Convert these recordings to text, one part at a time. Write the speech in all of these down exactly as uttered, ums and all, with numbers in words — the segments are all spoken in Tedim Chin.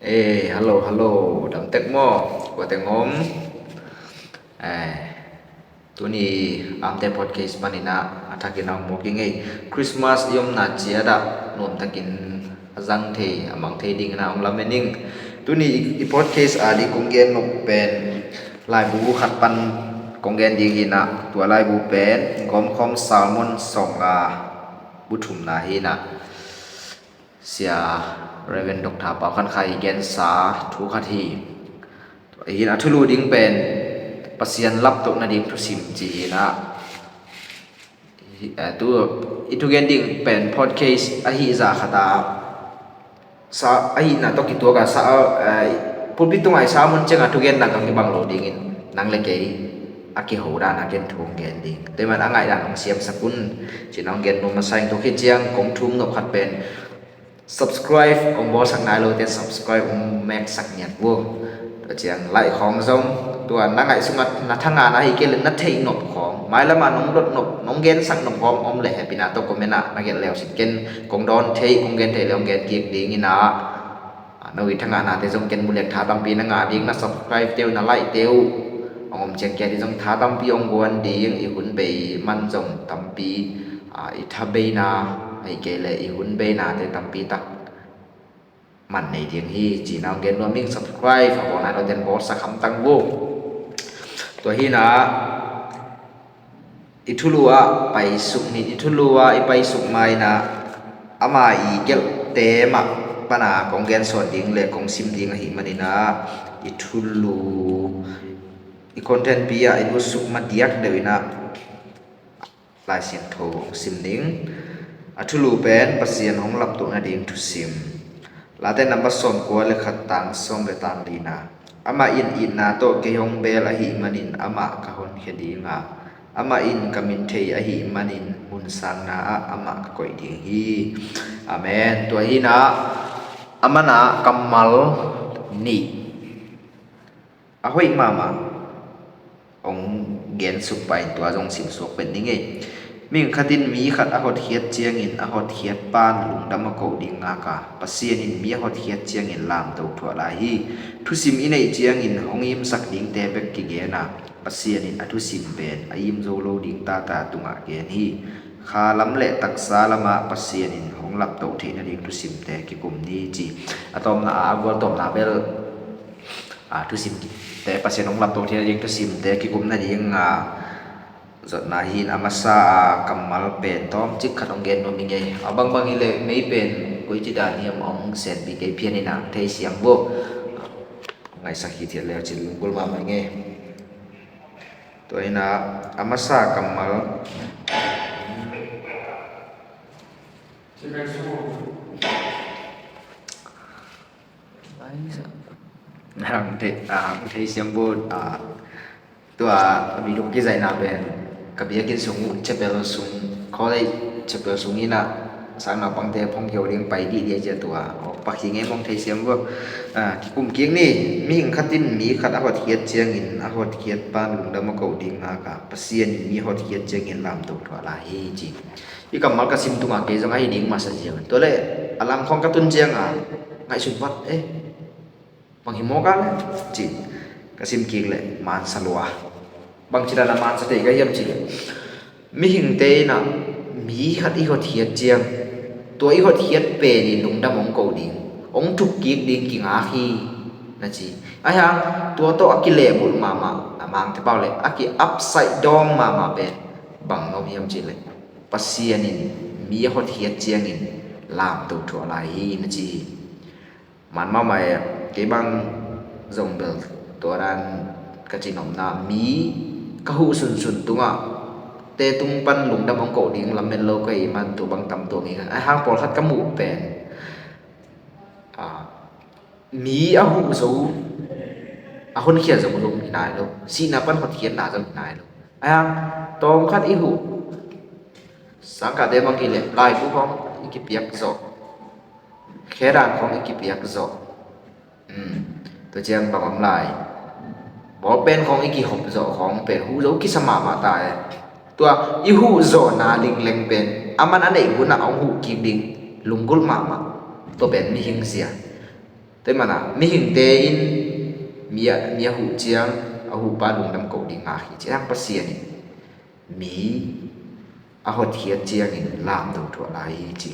Eh, hello, hello. Dam tek maw? Kua teng om? Eh, tuni Amte Podcast panin ah a thakin a hong mawk ing ei. Christmas i omna ciat ah nuamtakin a zang thei, a mang thei dingin ah hong lamen ing. Tuni i, i podcast a ding kong gen nop pen laibu khat pan kong gen ding hi in ah, tua laibu pen Gawmkhawm Sermon sawmnga bu thumna hi in ah, Sia Reverend Doctor Pau Khan Khai gensa thu khat hi. Tua hi in ah, a thulu ding pen Pasian laptoh nading thusim ci hi in ah, hi, eh, tu i thugen ding pen podcast ahi zah khat ah, sa, ahihna tawh kituak a sa, eh, pulpit tungah i sermon ciangah thugen dang kong kibang lo dingin nang le kei a kiho dan a ken thu hong gen ding. Tua ahih man a ngaih dan hong siamsak un ci-in hong gen nuam masa ing. Tua khit ciang kong thum nop khat pen subscribe hong bawlsak nai lote subscribe hong meksak ngiat vo. Tua ciang like khawng zong, tua na ngaih sungah na thangahna hi kei leh na theih nop khawng, mailam ah nong dot nop, nong gensak nop khawng om leh hehpihna tawh comment ah na gelh le uh cin, ken kong dawn thei, kong gen thei leh hong gen kik ding in ah, a, no i thangahnate zong ken mu leng tha tampi na ngah ding, na subscribe te uh, na like te uh hong om ciang kia ding zong tha tampi hong guan ding, i hun bei man zong tampi, a, i tha beina, ahih kei leh i hun beinate tampi tak man nei ding hi ci-in ah hong gen nuam ing. Subscribe a bawl nai lote bawlsak hamtang vo. Tua hi in ah, i thulu ah paisuk ni, i thulu ah i paisuk ma in ah, ama i gelhte mah pan a kong gensawn ding le kong sim ding ahih manin ah, i thulu, i content pi ah i lutsuk ma diak deuh in ah, Lai Siangtho hong sim ning. A thulu pen Pasian hong laptoh nading thusim. Late namba sawmkua le khat, tang sawm le tang lina. Amah in itna tawh kei hong bel ahih manin amah ka honkhia ding a, amah in ka min thei ahih manin mun sangna ah amah ka koih ding hi. Amen. Tua hi in ah, a man ah kammal nih a hoih mahmah hong gensuk pah in, tua zong simsuak pet ning ei. Mihing khat in mi khat a hotkhiat ciangin a hotkhiat pan lungdam a koh ding ngak a, Pasian in mi a hotkhiat ciangin lamto thuah lai hi. Thusim i neih ciangin hong imsak dingte bek kigen a, Pasian in a thusim pen a im zo lo ding tata tungah gen hi. Kha lam le taksa lamah Pasian in hong laptoh theih nading thusimte kikum ni ci. A tawpna ah, a gual tawpna bel, a, thusimte, Pasian hong laptoh theih nading thusimte kikum nading, a, zotna hi in, a masa a kammal pen tawmcik khat hong gen nuam ing ei. A bangbang hi leh mei pen koici dan hiam hong senpi kei phian in ah, thei siam vo. Ngaihsak hithiat le uh cin lunggulh mahmah ing ei. Tua hi in ah, a masa kammal Hang thei, ah, hang thei siam bud, ah, tua a video kizaihna pen ka biakinn sung uh, chapel sung, college chapel sung in ah, sang naupangte phong kio ding pai dih dih a cia tua, oh, pakhi ngei mong thei siam bud, ah, kikum kik ni. Mihing khat in mi khat a hotkhiat ciangin a hotkhiat pan lungdam a ko ding ngak a, Pasian in mi a hotkhiat ciangin lamto thuah lai hi ci. Hih kammal ka sim tungah kei zong ahi ding masa ziau. Tua leh a lang khawng ka tun ciangah ngaihsun vat, eh, bang hi mawk a leh ci-in ka sim kik leh mansa lua. Bangci dan a mansa thei ka hiam cih leh, mihingte in ah mi khat i hotkhiat ciang, tua i hotkhiat pen in lungdam hong ko ding, hong thuk kik ding kingak hi, na ci. Ahi hang tua tawh a kilehbulh mahmah, a Mangte pau leh a ki upside down mahmah pen bang na om hiam cih leh, Pasian in mi a hotkhiat ciangin lamto thuah lai hi, na ci hi. Man mahmah e, kei bang zong bel tua dan ka ci nopna, mi ka huh sunsun tungah te tung pan lungdam hong ko ding lamen lo ka hih man tua bang tam tuam hi. Ahi hang pawlkhat ka muh pen, a, mi a huh zo, a honkhia zo zong hi nai lo, sihna pan hotkhiatna zong hi nai lo. Ahi hang tawmkhat i huh, sangkahte bang hi leh laibu khawng i kipiak zawh, khe dan khawng i kipiak zawh, um, tua ciang bang om lai, bawlpen khawng i kihop zawh khawng pen huh zo kisa mahmah ta e. Tua i huh zawhna lingleng pen a man a neih hunah hong huh kik ding lunggulh mahmah, tua pen mihing zia. Tua hi mana mihingte in mi a, mi a huh ciang a huhpa lungdam koh ding ngak hi ci hang, Pasian in mi a hotkhiat ciangin lamto thuah lai hi ci.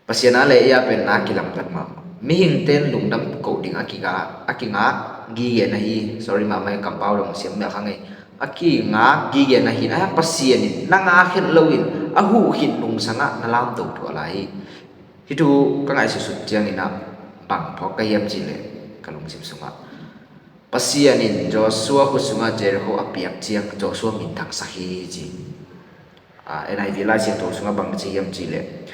Pasian a le ia pen na kilamdang mah. Mihingte in lungdam koh ding a kingak, a kingak gige na hi. Sorry mahmah, kampau dong siam mel kha ngei. A kingak gige na hi na, Pasian in na ngak het loin a huh khit nungsangah na lamto thuah lai hi. Hih thu ka ngaihsutsut ciangin ah bang phawk ka hiam cihleh, ka lungsim sungah Pasian in Joshua khut sungah Jericho a piak ciang Joshua minthangsak hi ci. Ah, N I V Lai Siangtho sungah bang ci hiam cihleh,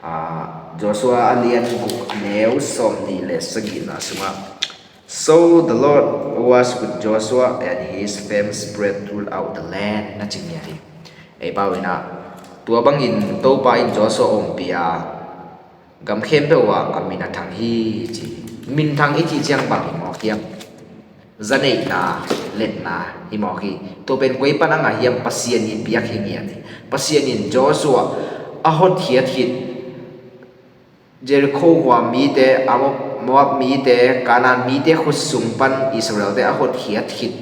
ah, Joshua a lian guk a neu sawmnih le sagihna sungah, "So the Lord was with Joshua, and his fame spread throughout the land," na ci ngiat hi. Ei pau in ah, tua bangin Topa in Joshua ompih a, gam khempeuh ah a min a thang hi ci. Minthang i cih ciang bang hi mawk hiam? Zaneihna, letna hi mawk hi. Tua pen koi pan a ngah hiam? Pasian in piak hi ngiat hi. Pasian in Joshua a hotkhiat khit, Jericho khua mite, Amor, Moab mite, Kanaan mite khut sung pan Israelte a hotkhiat khit,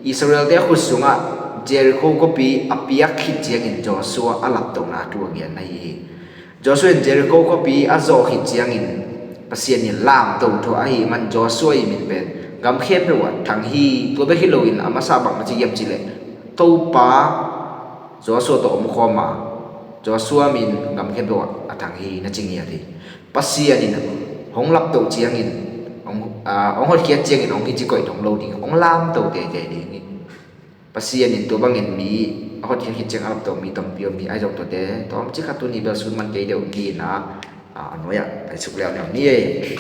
Israelte khut sungah Jericho khuapi a piak khit ciangin Joshua a laptohna thu a gen na hi hi. Joshua in Jericho khuapi a zawh khit ciangin Pasian in lamto thuah ahih man Joshua ii min pen gam khempeuh ah thang hi. Tua bek hi loin a masa bang na ci hiam cihleh, Topa Joshua tawh omkhawm a, Joshua min gam khempeuh ah a thang hi na ci ngiat hi. Pasian in hong laptoh ciangin, hong, ah, hong hotkhiat ciangin hong hi ci koih dong lo ding, hong lamto teitei ding hi. Pasian in tua bangin mi a hotkhiat khit ciang a laptoh mi tampi om hi. Ahi zong tuate tawmcik khat tuni bel sun man kei deuh ni in ah, a nuai-ah paisuk leuleu ni ei.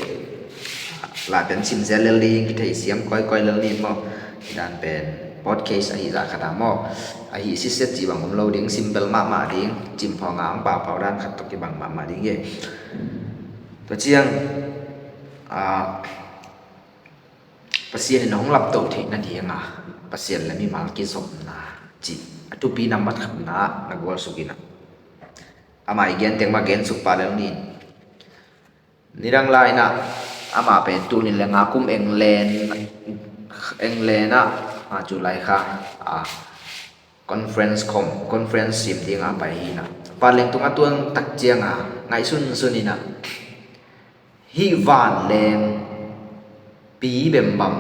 Lai pen sim zel lel ding, kitheisiam kawikawi lel ni maw. Hih dan pen podcast ahi zah khat ah maw, ahi sitset cih bang om lo ding, simple mahmah ding, cimphawng a ang paupau dan khat tawh kibang mahmah ding ei. Tua ciang, ah, Pasian in hong laptoh theih nading a Pasian le mimal kizopna cih a thupi nambat khatna na gualsuk in ah, amah i gen teng mah gensuk pah lel ni. Nidang lai in ah, amah pen tuni le nga kum England, England ah, a, July kha, a, conference khawm, conference sim ding a pai hi in ah, vanleng tungah tuang tak ciang a ngaihsunsun in ah, hih vanleng pi bembam,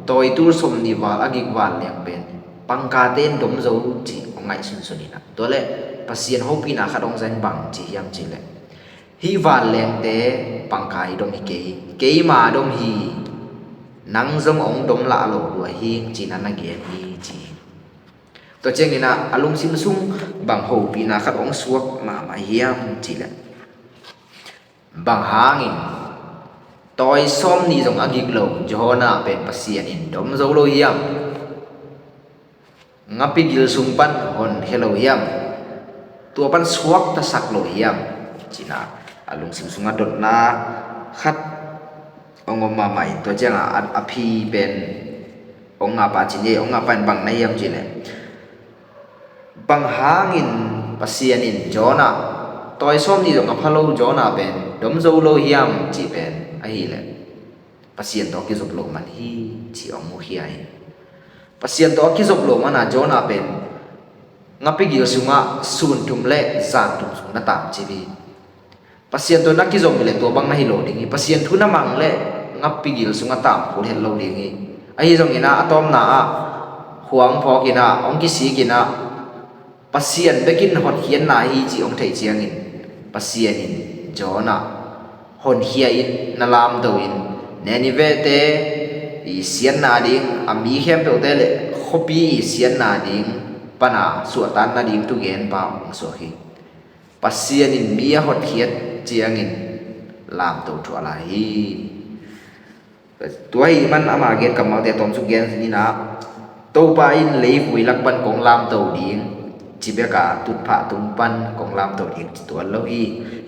tawitul sawmnih val a gik vanleng pen pangkate in dom zo cih hong ngaihsunsun in ah, tua leh Pasian hopihna khat hong za in bang ci hiam cihleh, hih vanlengte pangka i dom hi kei, keima dom hi, nang zong hong dom lah lo lua hi cihna na gen hi ci hi. Tua ciangin ah a lungsim sung bang hopihna khat hong suak mahmah hiam cihleh, bang hangin tawi sawmnih zong a gik lo Jonah pen Pasian in dom zo lo hiam? Ngapi gil sung pan honkhia lo hiam? Tua pan suaktasak lo hiam? Cih in ah a lungsim sungah dotna khat hong om mahmah in, tua ciangah a, a phi pen hong ngahpa cih ni, hong ngahpa in bang na hiam cihleh, bang hangin Pasian in Jonah, tawi sawmnih zong a pha lo Jonah pen dom zo lo hiam cih pen ahileh, Pasian tawh kizop loh man hi cih hong mukhia hi. Pasian tawh a kizop loh mana Jonah pen ngapi gil sungah sun thum le zan thum sung na taamcip hi. Pasian tawh na kizom hileh tua bang na hi lo ding hi. Pasian thu na mang leh ngapi gil sungah taam kul het lo ding hi. Ahi zongin ah a tawpna ah khuang phawkin ah hong kisik in ah, Pasian bekin hotkhiatna hi cih hong theih ciangin, Pasian in Jonah honkhia in na lamto in, Nineveh-te i siatna ding, a mi khempeuhte le khuapi i siatna ding pana suahtakna ding thugenpa hong suak hi. Pasian in mi a hotkhiat ciangin lamto thuah lai hi. Tua ahih man ama gen kammalte tawmsuk gen in ah, Topa in leivui lak pan kong lamto ding, ci bek a tutphah tung pan kong lamto ding ci tuan lo hi.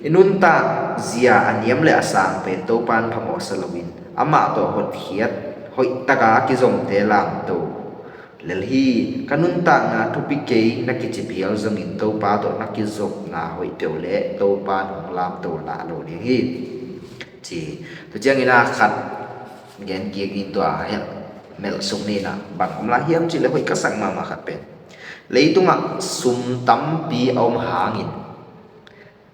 I nuntak zia a niam le a sang pen Topa in phamawhsa loin, amah tawh hotkhiat hoih taka a kizomte lamto lel hi. Ka nuntakna thupi kei na kici phial zongin Topa tawh na kizopna hoih peuh leh Topa in hong lamto lah lo ding hi. ci. Tua ciangin a khat gen kik in tua hel melh suk ni in a bang om lai hiam cih leh hoih ka sak mahmah khat pen, leitungah sum tampi a om hangin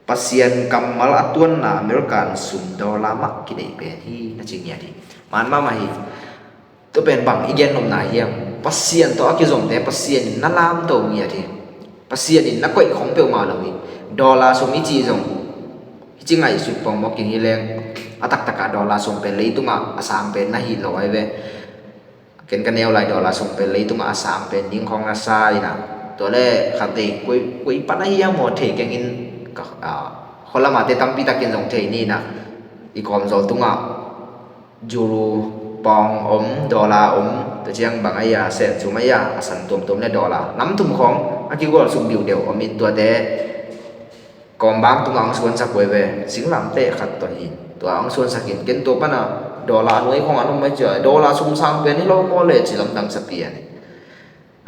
Pasian kammal a tuanna American sum dollar mah kineih pen hi na ci ngiat hi. Man mahmah hi. Tua pen bang i gen nopna hiam? Pasian tawh a kizomte Pasian in na lamto ngiat hi. Pasian in na koih khong peuhmah lo hi. Dollar sum i cih zong hi ci ngaihsut pongmawk in hi leng, a taktakah dollar sum pen leitungah a sang pen na hi lo ai ve. Ken ka neu lai dollar sum pen leitungah a sang pen ding khong na sa in a, tua le khatte koi, koi pan ahi hiam maw thei keng in, ka, a, khualamate tampi takin zong thei ni in a, i kawmzawl tungah euro, pound om, dollar om, tua ciang bang ahi a, sen sum ahi a, a san tuamtuam le dollar nam thum khong a kigual suk diudiu om in tuate kawmbang tungah hong suansak uh ai ve, singlamteh khat tawh hi. Tua hong suansak in ken tua pana dollar a nuai khong an om mai cia, dollar sum sang pen hi lo maw le ci lamdang sa pian hi.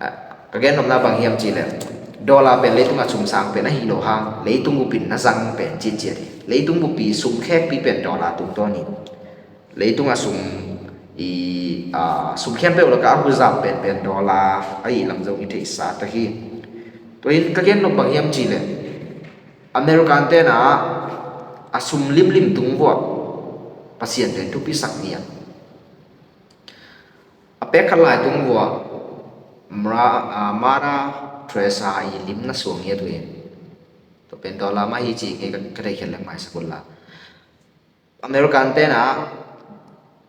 A, ka gen nopna bang hiam cih leh dollar pen leitungah sum sang pen ahi lo hang leitung bupin na zang pen cih ciat hi. Leitung bupi sum khekpi pen dollar tungtawn hi. Leitungah sum i, a, sum khempeuh lakah a huzap penpen dollar ahi lam zong i theihsa tak hi. Tua in ka gen nop bang hiam cih leh American te na a sum limlim tung vuah Pasian pen thupisak ngiat. A pek khat lai tung vuah Mara, a, Mother Teresa i lim na suang ngiat uh hi. Tua pen dollar mah hi ci ngei ka, ka theih khiat leng maisak un la. American te na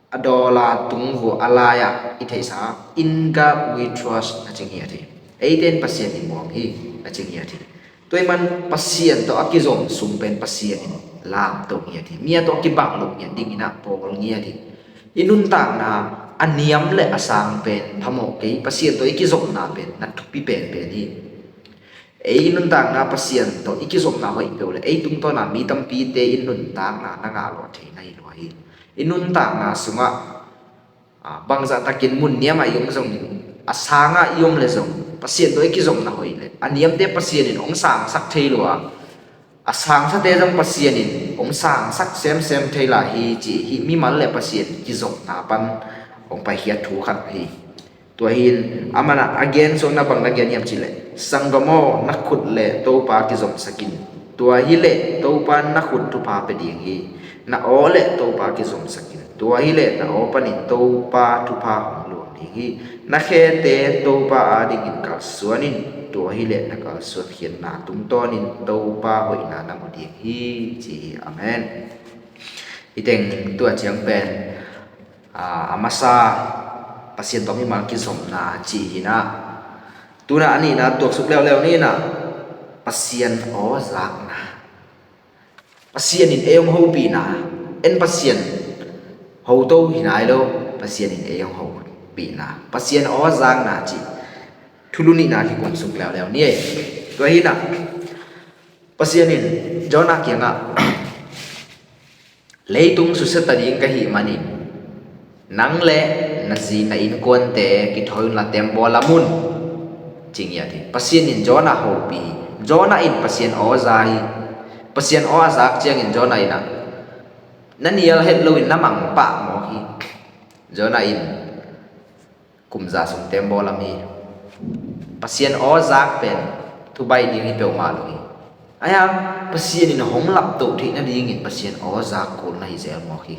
a dollar tung vuah a lai-ah i theihsa, "In God we trust," na ci ngiat hi. Eite in Pasian i muang hi, na ci ngiat hi. Tua ahih man Pasian tawh a kizom sum pen Pasian in lamto ngiat hi. Mi a tawh kibang lo ngiat dingin a pawl ngiat hi. I nuntakna a niam le a sang pen phamawh kei, Pasian tawh i kizopna pen na thupi penpen hi. Ei i nuntakna Pasian tawh i kizopna hoih peuh le ei tungtawna mi tampite i nuntakna na ngah lua thei na hi lua hi. I nuntakna sungah, a, bangzah takin mun niamah i om zongin, a sangah i om le zong Pasian tawh i kizopna hoih le a niamte Pasian in hong sangsak thei lua, a sangsate zong Pasian in hong sangsak semsem thei lai hi cih hih mimal le Pasian kizopna pan hong paikhiat thu khat hi. Tua hi in, a manah a gen suakna bang na gen hiam cih leh, "Sanggam aw, na khut le Topa kizomsak in. Tua hi leh Topa na khut thupha pia ding hi. Na aw le Topa kizomsak in. Tua hi leh na aw panin Topa thupha hong luang ding hi. Na khete Topa adingin kalsuan in. Tua hi leh na kalsuan khiatna tungtawnin Topa hoihna na mu ding hi," ci hi. Amen. Hi teng tua ciang pen, a, a masa Pasian tawh mimal kizopna cih hi in a, tu-in a nihna tuaksuk leuleu ni in a, Pasian aw zakna. Pasian in ei hong hopihna. En Pasian hoto hi nai lo, Pasian in ei hong hopihna. Pasian aw zakna cih thulu nihna kikunsuk leuleu ni ei. Tua hi in a, Pasian in Jonah kiangah, "Leitung susia ta ding ka hih manin nang le na zi na innkuante kithawi unla tembaw lam un," ci ngiat hi. Pasian in Jonah hopih hi. Jonah in Pasian aw za hi. Pasian aw a zak ciangin Jonah in a, na nial het loin na mang pah mawk hi. Jonah in kum za sung tembaw lam hi. Pasian aw zak pen thubaih ding hi peuhmah lo hi. Ahi hang Pasian in hong laptoh theih nadingin Pasian aw zak kul na hi zel mawk hi.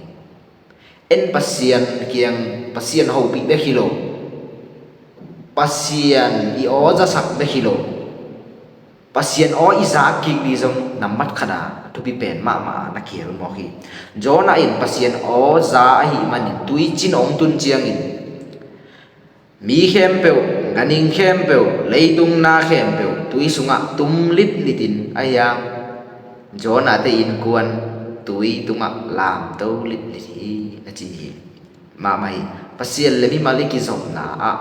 En Pasian kiang, Pasian hopih bek hi lo, Pasian i aw zasak bek hi lo, Pasian aw i zak kik ding zong nambat khat a thupi pen mahmah a na kihel mawk hi. Jonah in Pasian aw za ahih manin tuicin a hong tun ciangin mi khempeuh, ganhing khempeuh, leitung na khempeuh tui sungah tum litlitin ahi hang Jonah te innkuan tui tungah lamto litlit hi, na ci hi. Mahmah hi. Pasian le mimal i kizopna ah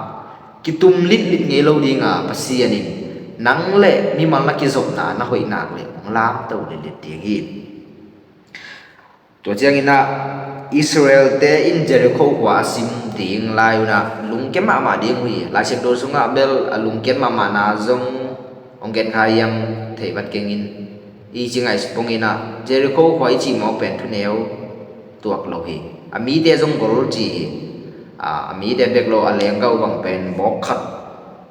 kitum litlit ngei lo ding a, Pasian in nang le mimal na kizopna na hoih nak le hong lamto litlit ding hi. Tua ciangin ah Israel te in Jericho khua a sim ding lai un ah lungkia mahmah ding uh hi. Laisiangtho sungah bel a lungkia mahmahna zong hong gen kha hiam thei vat keng in, i ci ngaihsut pongin ah Jericho khua i cih mawk pen thuneu tuak lo hi. A mite zong gol ci hi. A, a mite bek lo, a lenggah uh bang pen bawk khat,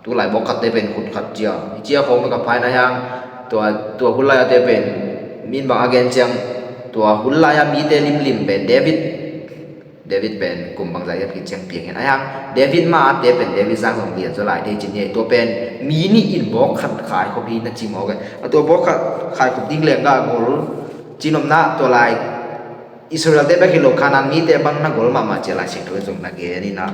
tulai bawk khatte pen khut khat cia hi cia khawng ka phaina hiang, tua, tua hun lai-ate pen min bang a gen ciang, tua hun lai-a mite limlim pen David, David pen kum bangzah hiam kiciang piang hin a hiang, David ma ate pen David zang zong lian zaw lai thei cin hi. Tua pen mi nih in bawk khat khai khop hi na ci mawk e. A tua bawk khat khai khop ding lenggah gol ci nopna, tua lai Israel-te bek hi lo, Kanaan mite bang na gol mahmah cia Lai Siangtho in zong na gen hi na.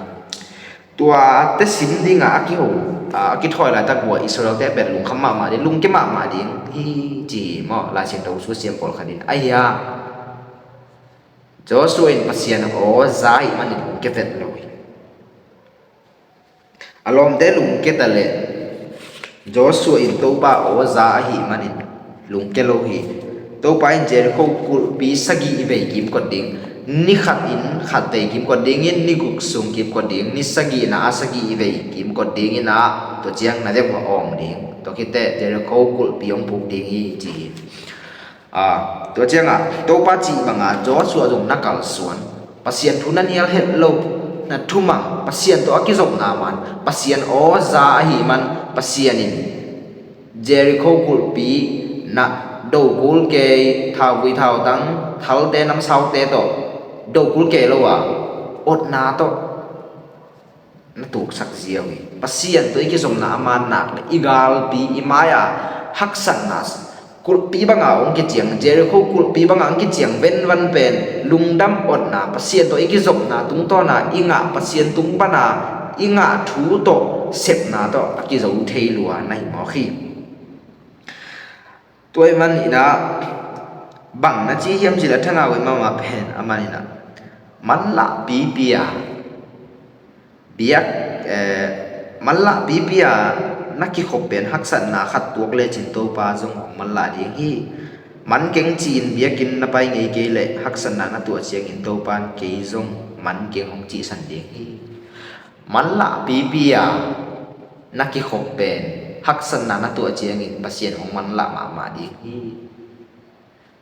Tua te sim dingah a kiho, a kithawi laitak uh ah Israel-te pen lungkham mahmah ding, lungke mahmah ding hi ci hi maw, Lai Siangtho sua siam pawlkhat in. Ahi a, Joshua in Pasian aw za ahih manin lungke vet lo hi. A lawmte lungke ta leh Joshua in Topa aw za ahih manin lungke lo hi. Topa in Jericho kulhpi sagih i vei kimkot ding, ni khat in khat vei kimkot dingin, ni guk sung kimkot ding, ni sagihna a sagih i vei kimkot dingin ah, tua ciang na vek uh a awng ding. Tua khit teh Jericho kulhpi hong puk ding hi ci hi. A, tua ciangah Topa cih banga Joshua zong na kalsuan. Pasian thu na nial het lo, na thumang, Pasian tawh a kizopna man, Pasian aw za ahih man, Pasian in Jericho kulhpi na do kul kei, thauvui thautang, thalte namsaute tawh do kul kei lo a, otna tawh na tuksak ziau hi. Pasian tawh i kizopna a man nak le i galpi i mai-a haksatna, kulhpi banga hong kiciang, Jericho kulhpi banga hong kiciang venvan pen lungdam otna, Pasian tawh i kizopna tungtawna i ngah, Pasian tung pana i ngah thu tawh, sepna tawh a kizo thei lua na hi mawk hi. Tua ahih manin ah bang na ci hiam cih leh, a thangau i mahmah pen a manin ah manlah pipi a, biak, eh, manlah pipi a na kikhop pen haksatna khat tuak lecin Topa zong hong manlah ding hi. Man keng ci-in biakinn na pai ngei kei leh haksatna na tuah ciangin Topa in kei zong man keng hong cihsan ding hi. Manlah pipi a na kikhop pen haksatna na tuah ciangin Pasian hong manlah mahmah ding hi.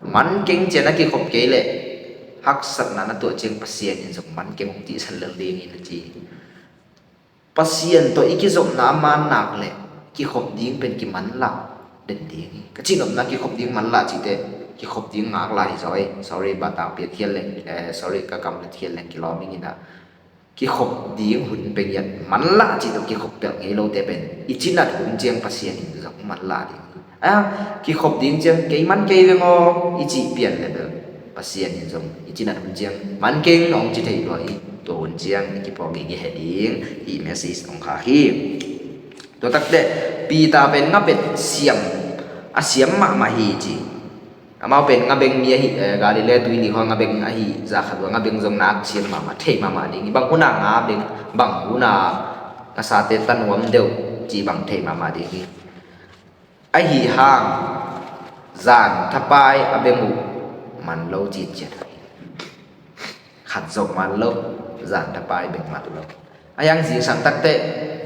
Man keng ci-a na kikhop kei leh haksatna na tuah ciang Pasian in zong man keng hong cihsan lel ding hi na ci hi. Pasian tawh i kizopna a man nak leh kikhop ding pen kimanlah den ding hi. Ka cihnopna kikhop ding manlah cihte kikhop ding ngak lai hi zaw ei. Sorry, batang piak khial leng, eh, sorry, ka kam let khial leng kilawm ing in ah. Kikhop ding hun peng hiat manlah cih tawh kikhop pelh ngei lote pen i cinat hun ciang Pasian in zong manlah ding hi. A, kikhop ding ciang kei man kei veng aw i cih pian le bel Pasian in zong i cinat hun ciang man keng hong ci thei lua hi. Tua hun ciang i kiphawk gige he ding hih message hong khak hi. Tua takte Peter pen ngabet siam, a siam mahmah hi ci. Amau pen ngabeng mi ahi, eh, Galilee tuili khua ngabeng ahi zah khat uh a, ngabeng zong nak siam mahmah, thei mahmah ding hi. Bang hun a ngabeng, bang hun a ngasate ta nuam deuh cih bang thei mahmah ding hi. Ahi hang zan thapai a beng uh man lo citciat uh hi. Khat zong man lo, zan thapai bek man lo. A hiang zingsang takte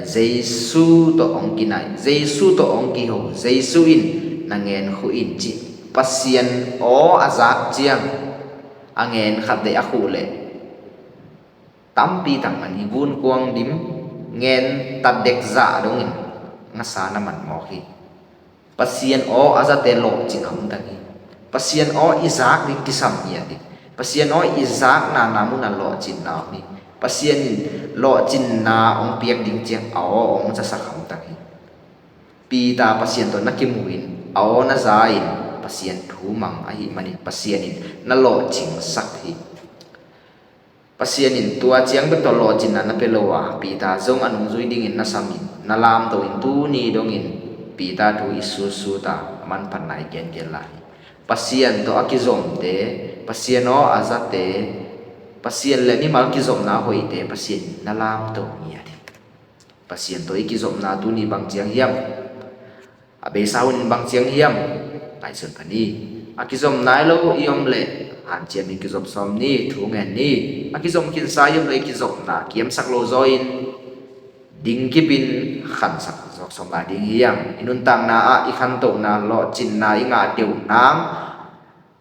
Jesu tawh hong kinai, Jesu tawh hong kiho, Jesu in na ngen khuh in cih Pasian aw a zak ciang a ngen khat deih a khuh leh tampi tak man hi. Gunkuang dim ngen tat dek zah dongin ngasa na man mawk hi. Pasian aw a zate lawhcing hamtang hi. Pasian aw i zak ding kisam ngiat hi. Pasian aw i zakna na munah lawhcinna om hi. Pasian in lawhcinna hong piak ding ciang a aw hong zasak hamtang hi. Peter Pasian tawh na kimu in a aw na za in Pasian thu mang ahih manin Pasian in na lawhcingsak hi. Pasian in tua ciang bek tawh lawhcinna na pia lo a, Peter zong a nungzui dingin na sam in, na lamto in tuni dongin Peter thu i sutsut a, a manphatna i gengen lai hi. Pasian tawh a kizomte, Pasian aw a zate, Pasian le mimal kizopna hoihte Pasian in na lamto ngiat hi. Pasian tawh i kizopna tuni bang ciang hiam? A beisa hun in bang ciang hiam? Ngaihsun pha ni. A kizom nai lo i om leh hanciam in kizop sawm ni, thu ngen ni. A kizom khinsa i om leh kizopna kiamsak lo zaw in dingkip in khansak zawk sawm lai ding hi hang. I nuntakna ah i khantohna, lawhcinna i ngah deuh nang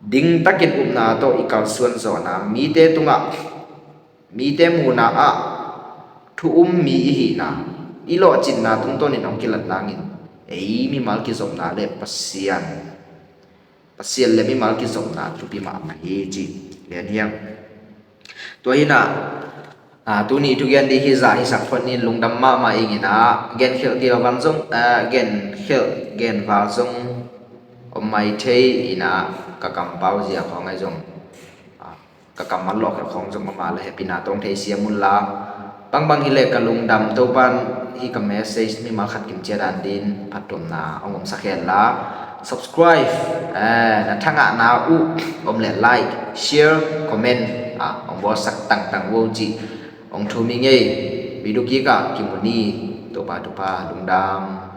ding takin upna tawh i kalsuan zawhna, mite tungah, mite muhna ah thu um mi i hihna, i lawhcinna tungtawnin hong kilat nangin ei mimal kizopna le Pasian, Pasian le mimal kizopna thupi mahmah hi ci. Lian hiang. Tua hinah, ah, tuni thugen ding hi zah hisak phot ni, lungdam mahmah ing inah, genkhelh kio val zong, ah, genkhelh genval zong om mai thei inah, ka kampau zia khawng ahi zong, ah, ka kammal lawhkhelh khawng zong om a, la hehpihna tawng thei siam unla. Bangbang hileh ka lungdam, Topan hih ka message mimal khat kim ciat dan din phattuamna hong omsak henla, subscribe, eh, na thangahna uh om leh like, share, comment, ah, hong bawlsak tangtang uh cih hong thum hi ing ei. Video kikah kimu ni. Topa thupha, lungdam.